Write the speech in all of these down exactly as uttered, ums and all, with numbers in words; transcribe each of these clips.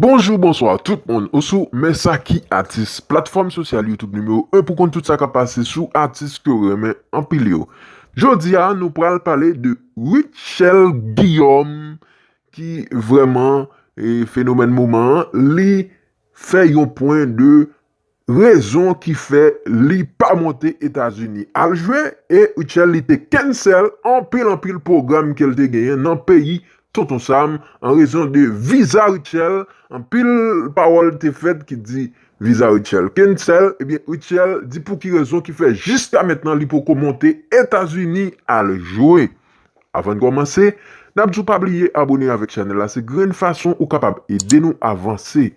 Bonjou, bonswa tout moun. Ou sou Men Sa Ki Atis, platfòm sosyal YouTube nimewo en pou konn tout sa k ap pase sou atis ke w renmen anpil yo. Jodi a, nou pral pale de Rutshelle Guillaume, ki vrèman, e, fenomèn moman an. Li fè yon pwen de rezon ki fè li pa monte Etazini al jwe, e Rutshelle li te cancel anpil, anpil pwogram ke l te genyen nan peyi Tonton Sam, an rezon de viza Rutshelle. Anpil pawòl te fèt ki di viza Rutshelle cancel. Ebyen, Rutshelle di pou ki rezon ki fè jiska mentnan li poko monte Etazini al jwe. Avan n kòmanse, n ap di w pa bliye abone avèk chanèl la, se grenn fason ou kapab ede nou avanse.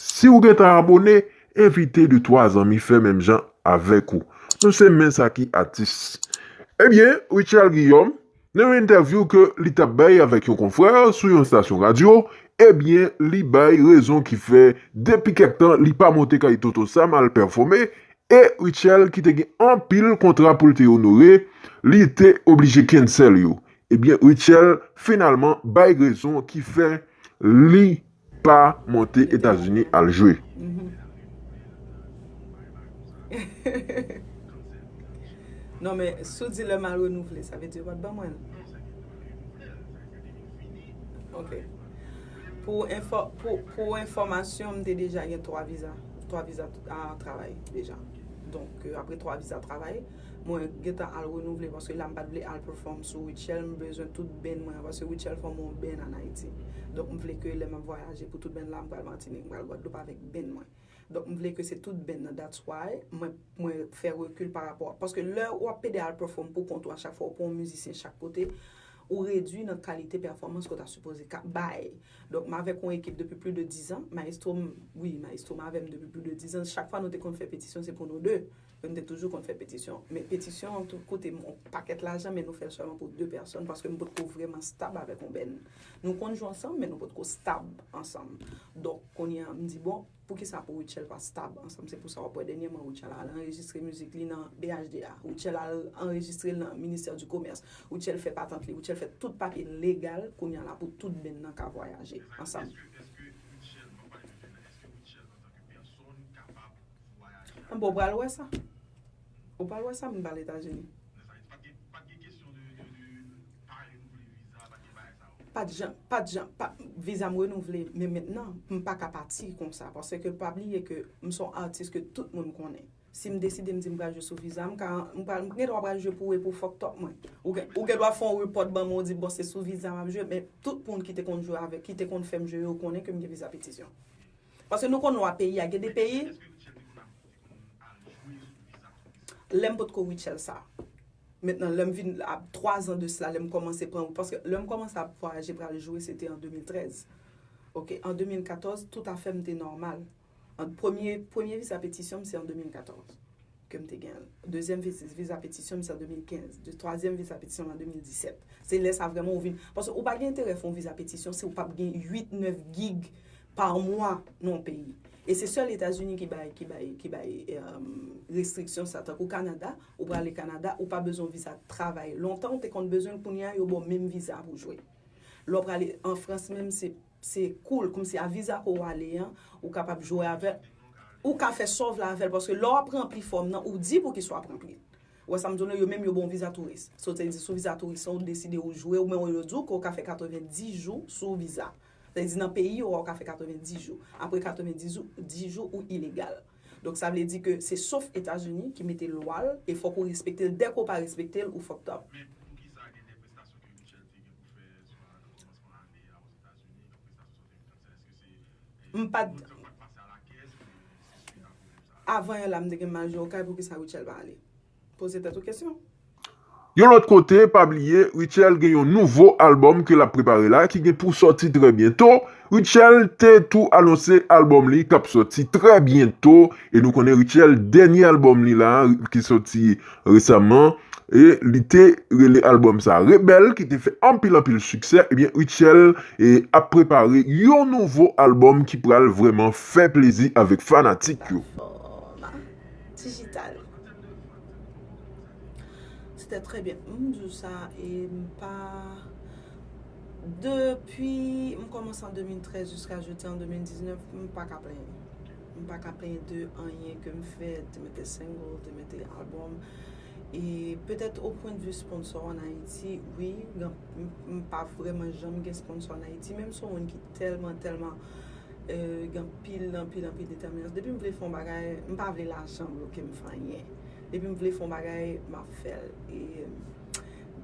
Si w gentan abone, envite de twa zanmi fè menm jan avèk ou. Nou se Men Sa Ki Atis. Ebyen, Rutshelle Guillaume, nan yon entèvyou ke li t ap bay avèk yon konfrè sou yon estasyon radyo, ebyen, li bay rezon ki fè, depi kèk tan, li pa monte kay Tonton Sam al pèfòme, e Rutshelle ki te gen anpil kontra pou l te onore, li te oblije cancel yo. Ebyen, Rutshelle finalman bay rezon ki fè li pa monte Etazini al jwe. Non, men si w di lè m al renouvle, sa vle di yo pa t ban mwen l. Ok. Pou enfò, pou, pou enfòmasyon, m te deja gen twa viza. Twa viza, a, travay deja. Donk, euh, apre twa viza travay, mwen gentan al renouvle paske la m pa t vle al perform sou Rutshelle, m bezwen tout band mwen an, paske Rutshelle fè m yon band ann Ayiti. Donk, m vle ke lè m ap vwayaje pou tout band la, m pral Matinik, m pral Gwadloup avèk band mwen. Donk, m vle ke se tout band nan. That's why mwen, mwen fè rekil pa rapò. Paske lè w ap pede al perform pou kont ou a chak fwa, ou pran yon mizisyen chak kote, ou redwi nan kalite pèfòmans ke w ta sipoze ka bay. Donk, m avèk yon ekip depi plis de diz an. Maestro m, wi, Maestro m avè m depi plis de diz an. Chak fwa nou te konn fè petisyon, se pou nou de. Nou te toujou konn fè petisyon. Men petisyon an tou koute m yon pakèt lajan, men nou fè l sèlman pou de pèsòn, paske m potko vrèman stab avèk yon band. Nou konn jwe ansanm, men nou potko stab ansanm. Donk, kounye a, m di, bon, poukisa pou Rutshelle pa stab ansanm? Se pou sa w ap wè dènyèman Rutshelle al anrejistre mizik li nan B H D A. Rutshelle al anrejistre l nan Ministère du Commerce. Rutshelle fè patant li. Rutshelle fè tout papye legal kounye a la pou tout band nan ka vwayaje ansanm. Bon, w pral wè sa. Ou pral wè sa, moun pa al Etazini. Pa t jan, pa t jan, pa, viza m renouvle, men mentnan, m pa ka pati konsa. Paske pa bliye ke m se yon atis ke tout moun konnen. Si m deside m di m pral jwe sou viza, m ka, m pral, m gen dwa pral jwe pou e pou fucked up mwen. Ou gen, ou gen dwa fè yon report ban mwen, ou di, bon, se sou viza m ap jwe, men tout moun ki te konn jwe avèk, ki te konn fè m jwe yo konnen ke m gen viza petisyon. Paske nou konn lwa peyi a, gen de peyi, lè m potko Rutshelle sa. Mentnan, lè m vin, a twa zan de sila, lè m kòmanse pran, paske lè m kòmanse ap vwayaje pral jwe, se te an de mil trèz. Ok, an de mil katòz, tout afè m te nòmal. An premye, premye viza petisyon m, se an de mil katòz ke m te gen l. Dezyèm viz-, viza petisyon m, se an de mil kenz. De, twazyèm viza petisyon m, an de mil disèt. Se lè sa vrèman ou vin. Paske ou pa gen enterè fè yon viza petisyon si ou p ap gen uit, nèf gig pa mwa nan yon peyi. E se sèl Etazini ki bay, ki bay, ki bay, em, restriksyon sa. Tankou Kanada, ou prale Kanada, ou pa bezwen viza travay. Lontan, ou te konn bezwen l, kounye a, yo ba w menm viza pou jwe. Lè w prale an Frans menm, se, se cool, kòmsi a viza ke w ale an, ou kapab jwe avè l. Ou ka fè sa w vle avè l, paske lè w ap ranpli fòm nan, ou di poukisa w ap ranpli l. Ou wè sa m di w la, yo menm yo ba w viza touris. Sa vle di sou viza touris lan, ou deside ou jwe, ou menm yo di w ke w ka fè katrevenndis jou sou viza. Sa vle di nan peyi yo a, ou ka fè katrevenndis jou. Apre katrevenndis jou, dis jou, ou ilegal. Donk, sa vle di ke se sof Etazini ki mete lwa l, e fòk ou respekte l. Dèke w pa respekte l, ou fucked up. Men poukisa gen de prestasyon ke Rutshelle te gen pou fè, swa nan kòmansman ane a Ozetazini, donk prestasyon sa w te vin fè, èske se, eh, M pa t, moun sa w pa t pase a la kès, oubyen se suit a pwoblèm sa a? Avan yè la, m te gen m al jwe okay, poukisa Rutshelle pa ale? Poze tèt ou kesyon. Yon lòt kote, pa bliye, Rutshelle gen yon nouvo albòm ke l ap prepare la, ki gen pou sòti trè byento. Rutshelle te tou anonse albòm li k ap sòti trè byento. E nou konnen Rutshelle, dènye albòm li la, ki sòti resaman, e li te rele albòm sa Rebèl, ki te fè anpil, anpil siksè. Ebyen, Rutshelle, e, ap prepare yon nouvo albòm ki pral vrèman fè plezi avèk fanatik yo. Platfòm dijital. C'était très bien. M di w sa, e m pa, Depi m kòmanse an de mil trèz jiska jodi an de mil diznèf, m pa ka plenyen. M pa ka plenyen de anyen ke m fè, de mete single, de mete albòm. E petèt o pwen de vi sponsò an Ayiti, wi, gen, m, m pa vrèman janm gen sponsò an Ayiti, men m se yon moun ki tèlman, tèlman, euh, gen anpil, anpil, anpil detèminasyon. Depi m vle fè yon bagay, m pa vle lajan bloke m fè anyen. Depi m vle fè yon bagay, m ap fè l. E, euh,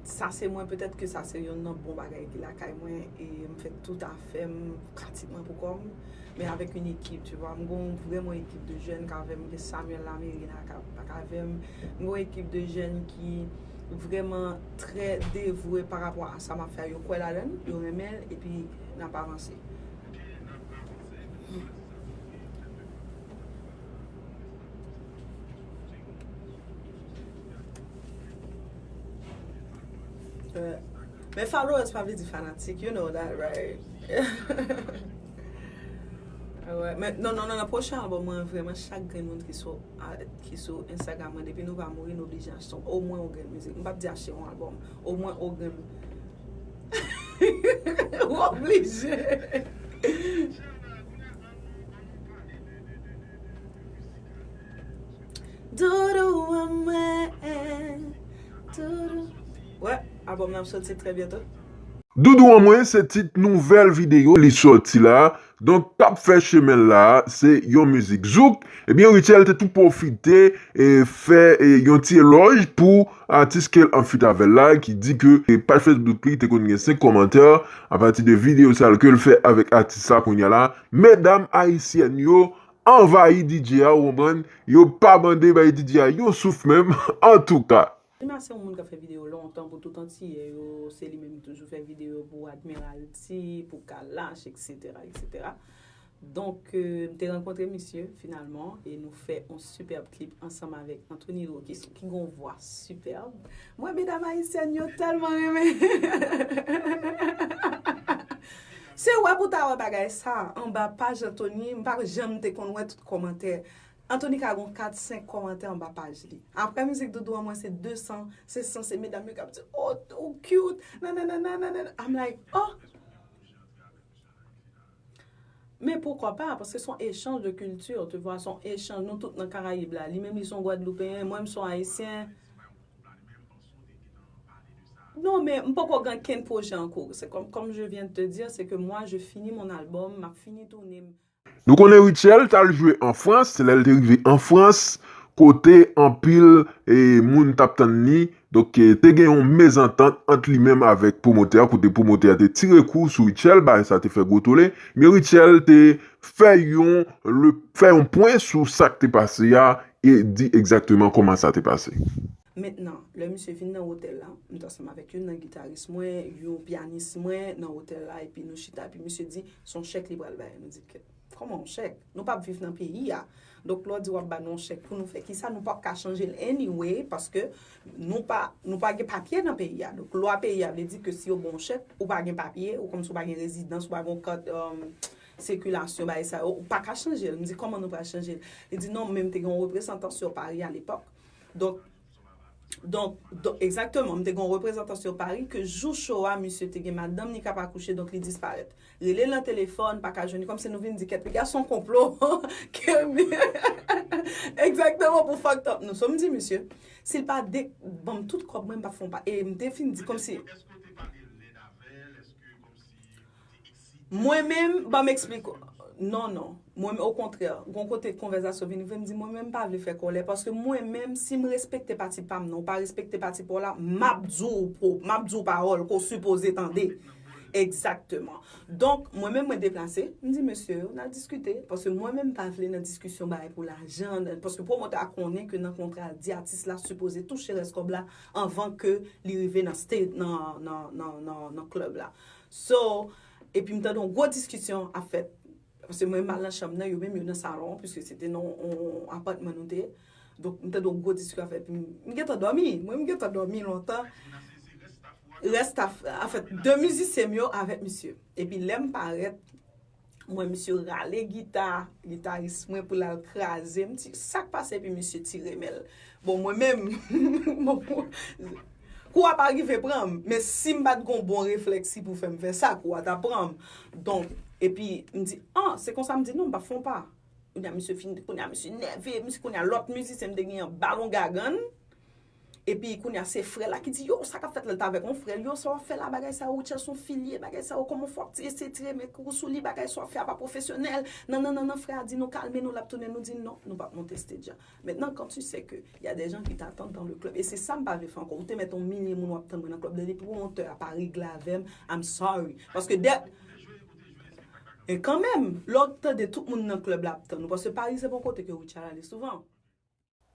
sa se mwen, petèt ke sa se youn nan bon bagay ki lakay mwen, e m fè tout afè m pratikman pou kò m, men avèk yon ekip, tu vois. M gon vrèman ekip de jèn k avè m, gen Samuel Lamerina k ap, k avè m. M gon ekip de jèn ki vrèman trè devwe pa rapò a sa m ap fè a. Yo kwè ladan l, yo renmen l, epi n ap avanse. Euh, men followers pa vle di fanatik, you know that, right? Ah ouais, men non, non, non, nan pwochen albòm mwen, vrèman, chak grenn moun ki sou, a, ki sou Instagram mwen, depi nou pa mouri, nou oblije achte omwen yon grenn mizik. M p ap di achte yon albòm, omwen yon grenn. Ou oblije. Doudou an mwen, doudou. Wè, albòm nan ap soti trè byento. Doudou an mwen se tit nouvèl videyo li sòti la. Donk, k ap fè chemen l la, se yon mizik zouk. Ebyen, Rutshelle te tou pwofite e fè e yon ti elòj pou atis ke l an feat avè l la, ki di ke e paj Facebook li te konn gen senk kòmantè apati de videyo sa l ke l fè avèk atis la kounye a la. Medam ayisyèn yo anvayi D J a, ou konprann? Yo pa mande bay D J a yon souf menm, antouka. Lima se yon moun k ap fè videyo lontan pou tout antiyè yo, se li menm ki toujou fè videyo pou Admiralty, pou Kalash, et cetera, et cetera. Donk, euh, m te rankontre misye finalman e nou fè yon sipèb klip ansanm avèk Anthony Rocky, ki gon vwa sipèb. Mwen, medam ayisyèn yo tèlman renmen. Se wè pou ta wè bagay sa, anba paj Anthony, m pa janm te konn wè tout kòmantè. Anthony ka gon kat, senk kòmantè anba paj li. Apre mizik Doudou an mwen se de san, se san, se medam yo k ap di, "Oh, ou cute, nanana, nanana." I'm like, "Oh." Men poukwa pa, paske se yon echanj de kilti, tu vois, se yon echanj, nou tout nan Karayib la. Li menm li se yon Gwadloupeyen, mwen m se yon Ayisyen. Non, men m poko gen kenn pwojè an kou. Se comme, comme je viens de te dire, c'est que moi, je finis mon album, m ap fini toune m. Nou konnen Rutshelle t al jwe an Frans, se lè l te rive an Frans, kote anpil e, moun t ap tann li. Donk, e, te gen yon mezantant ant li menm avèk pwomotè a, kote pwomotè a te tire kou sou Rutshelle, bagay sa te fè gwo tole. Men Rutshelle te fè yon, le, fè yon pwen sou sa k te pase a e di egzakteman kòman sa te pase. Mentnan, lè misye vin nan otèl la, m t ansanm avèk youn nan gitaris mwen, yon pyanis mwen nan otèl la, epi nou chita, epi misye di, se yon chèk li pral bay. Nou di, "Kè, kòman yon chèk? Nou p ap viv nan peyi a." Donk, lè w di w ap ba nou yon chèk pou nou fè kisa, nou p ap ka chanje l anyway, paske nou pa, nou pa gen papye nan peyi a. Donk, lwa peyi a vle di ke si yo ba w yon chèk, ou pa gen papye, ou kòmsi ou pa gen rezidans, ou pa gen yon kat, um, sikilasyon, bagay sa yo, ou pa ka chanje l. M di, "Kòman nou pral chanje l?" Li di, "Non, men m te gen yon reprezantan sur Paris à l'époque." Donk, donk, donk, egzakteman, m te gen yon reprezantan sur Paris ke jou show a, misye te gen madanm li k ap akouche, donk li disparèt. Rele l nan telefòn, pa ka jwenn li, kòmsi nou vin di, "Kèt, piga se yon konplo." Ke, egzakteman, pou fucked up nou. So, m di, "Misye, si l pa de, ban m tout kòb mwen, m p ap fè yon pa." E m te fin di, kòmsi, Mwen menm, ban m eksplike w. Non, non. Mwen, okontrè, gon kote konvèsasyon vin rive, m di, "Mwen menm, m pa vle fè kòlè, paske mwen menm, si m respekte pati pa m nan, ou pa respekte pati pa w la, m ap di w, m ap di w pawòl ke w sipoze tande." Egzakteman. Donk, mwen menm, mwen deplase, m di, "Mesye, n al diskite," paske mwen menm, m pa vle nan diskisyon bagay pou lajan, paske pwomotè a konnen ke nan kontra l, di atis la sipoze touche rès kòb la anvan ke li rive nan stage, nan, nan, nan, nan, nan club la. So, epi m tande yon gwo diskisyon ap fèt. Paske mwen m al nan chanm nan, yo menm yo nan salon, piske se te nan yon apatman nou te ye. Donk, m tande yon gwo diskisyon ap fèt. Epi m, m gentan dòmi. Mwen, m gentan dòmi lontan. Rès staff, anfèt, de mizisyen m yo avèk misye. Epi lè m parèt, mwen, misye rale gita, gitaris mwen pou l al kraze. M di, "Sa k pase?" Epi misye tire men l. Bon, mwen menm, bon, Kou a pa rive pran m, men si m pa t gon bon refleksi pou fè m fè sa, kou a ta pran m. Donk, epi m di, ah, se konsa m di, non, m pa fè yon pa. Kounye a misye fin, kounye a misye nève, misye kounye a lòt mizisyen m te genyen balon gagann. Epi kounye a se frè la ki di, yo, sa k ap fèt la, l t avèk yon frè l, yo, sa w ap fè la, bagay sa yo, Rutshelle se yon filye, bagay sa yo, kòman fò w ap tire, se tire, men kou sou li, bagay sa w ap fè a pa pwofesyonèl, nan, nan, nan, nan, frè a di nou kalme nou, l ap tounen, nou di non, nou p ap monte stage a. Maintenant, quand tu sais que y a des gens qui t'attendent dans le club, et c'est ça m pa vle fè ankò, ou te mèt yon milye moun w ap tann mwen nan club, depi pwomotè a pa regle avè m, I'm sorry. Paske de, e kanmenm, lè w tande tout moun nan club la ap tann ou, paske Paris se pa yon kote ke Rutshelle ale souvan.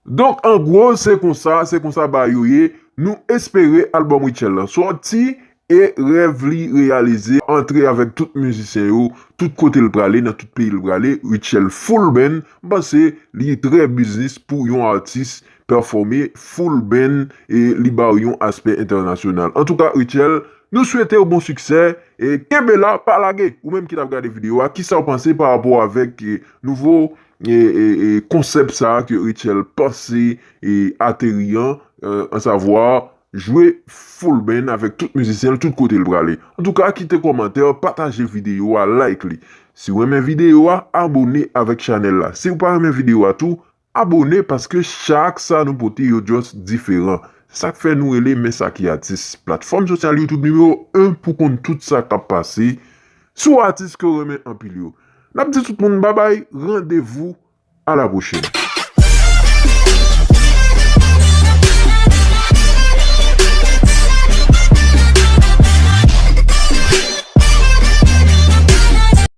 Donk, an gwo, se konsa, se konsa bagay yo ye. Nou espere albòm Rutshelle lan sòti e rèv li reyalize, antre avèk tout mizisyen yo, tout kote l prale, nan tout peyi l prale, Rutshelle full band, m panse li trè biznis pou yon atis pèfòme full band e li ba w yon aspè entènasyonal. Antouka, Rutshelle, nou swete w bon siksè e kenbe la, pa lage. Ou menm ki t ap gade videyo a, kisa w panse pa rapò avèk e, nouvo e, e, e, konsèp sa a ke Rutshelle panse e ateri an, e, ansavwa jwe full band avèk tout mizisyen l tout kote l prale. Antouka, kite kòmantè, pataje videyo a, like li. Si w renmen videyo a, abòne avèk chanèl la. Si w pa renmen videyo a tou, abòne paske chak sa nou pote yo just diferan. Se sa k fè nou rele Men Sa Ki Atis. Platfòm sosyal YouTube nimewo en pou konn tout sa k ap pase sou atis ke w renmen anpil yo. N ap di tout moun babay, randevou a la pwochèn.